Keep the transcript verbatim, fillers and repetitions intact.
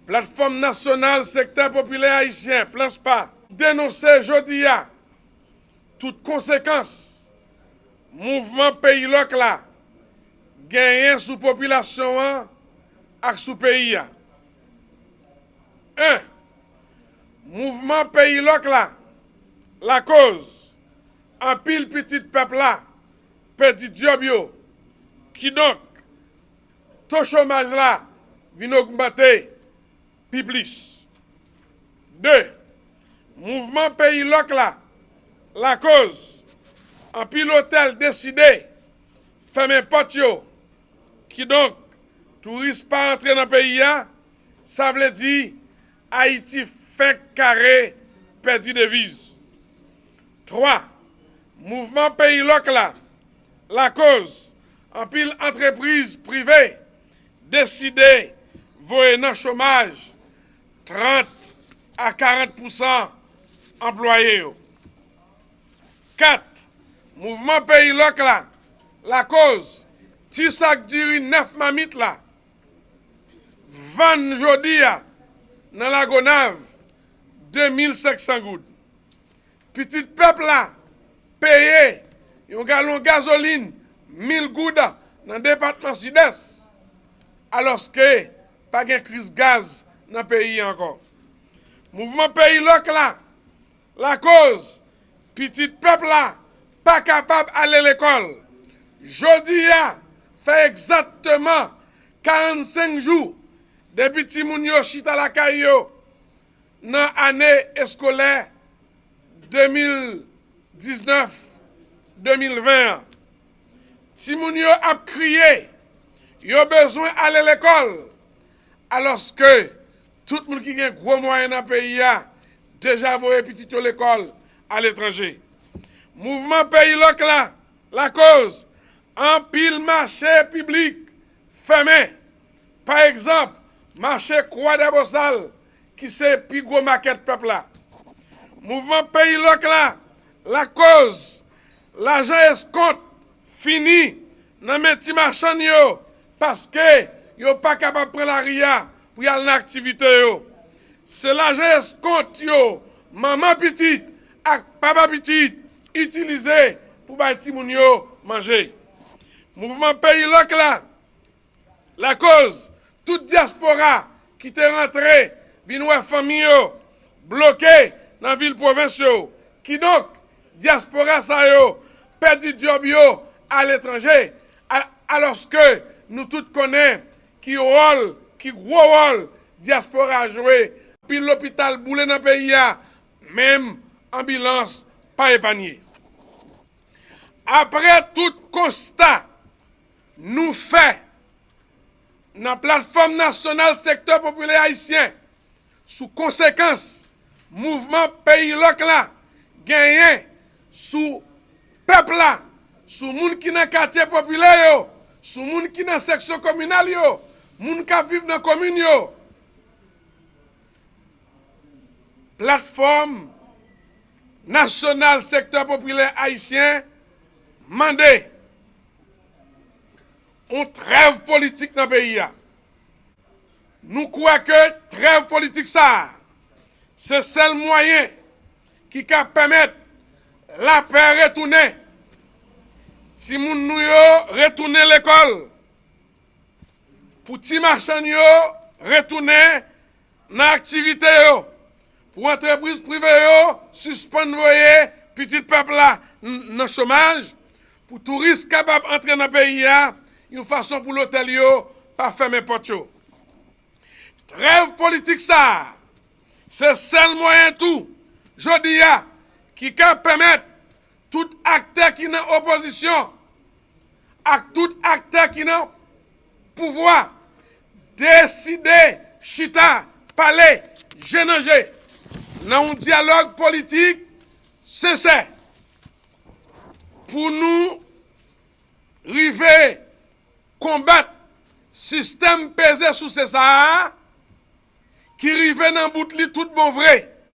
Platfòm Nasyonal Sektè Popilè Ayisyen, PLANSPA, denonse jodi a tout konsekans mouvman Peyi Lòk la genyen sou popilasyon an ak sou peyi a. En, mouvman Peyi Lòk la lakoz anpil pitit pèp la pèdi djòb yo. Kidonk, to chomaj la vin ogmante pi plis. De, mouvman Peyi Lòk la lakoz anpil otèl deside fèmen pòt yo. Kidonk, touris pa antre nan peyi a, sa vle di Ayiti fenk kare pèdi deviz. Twa, mouvman Peyi Lòk la lakoz anpil antrepriz prive deside voye nan chomaj trant a karant pousan anplwaye yo. Kat, mouvman Peyi Lòk la lakoz ti sak diri nèf mamit la vann jodi a nan Lagonav de mil senk san goud. Pitit pèp la peye yon galon gazolin mil goud nan depatman Sidès, alòske pa gen kriz gaz nan peyi a ankò. Mouvman Peyi Lòk la lakoz pitit pèp la pa kapab ale lekòl. Jodi a, fè egzakteman karannsenk jou depi timoun yo chita lakay yo nan ane eskolè de mil diznèf de mil ven an. Timoun yo ap kriye, yo bezwen ale lekòl, alòske tout moun ki gen gwo mwayen nan peyi a deja voye pitit yo lekòl aletranje. Mouvman Peyi Lòk la lakoz anpil mache piblik fèmen. Pa egzanp, mache Kwa dè Bosal, ki se pi gwo makèt pèp la. Mouvman Peyi Lòk la lakoz lajan eskont fini nan men ti machann yo, paske yo pa kapab pran lari a pou y al nan aktivite yo. Se lajan eskont yo manman pitit ak papa pitit itilize pou bay timoun yo manje. Mouvman Peyi Lòk la lakoz tout dyaspora ki te rantre vin wè fanmi yo bloke nan vil pwovens yo. Kidonk, dyaspora sa yo pèdi djòb yo aletranje, a- alòske nou tout konnen ki wòl, ki gwo wòl dyaspora jwe. Anpil lopital boule nan peyi a, menm anbilans pa epanye. Apre tout konsta nou fè nan Platfòm Nasyonal Sektè Popilè Ayisyen sou konsekans mouvman Peyi Lòk la genyen sou pèp la, sou moun ki nan katye popilè yo, sou moun ki nan seksyon kominal yo, moun k ap viv nan komin yo. Platfòm Nasyonal Sektè Popilè Ayisyen mande yon trèv politik nan peyi a. Nou kwè ke trèv politik sa a se sèl mwayen ki ka pèmèt lapè retounen, timoun nou yo retounen lekòl, pou ti machann yo retounen nan aktivite yo, pou antrepriz prive yo sispann voye pitit pèp la n- nan chomaj, pou touris kapab antre nan peyi a yon fason pou lotèl yo pa fèmen pòt yo. Trèv politik sa a se sèl mwayen tou jodi a ki ka pèmèt tout aktè ki nan opozisyon ak tout aktè ki nan pouvwa deside chita pale je nan je nan yon dyalòg politik sensè pou nou rive konbat sistèm peze souse sa a ki rive nan bout li tout bon vre.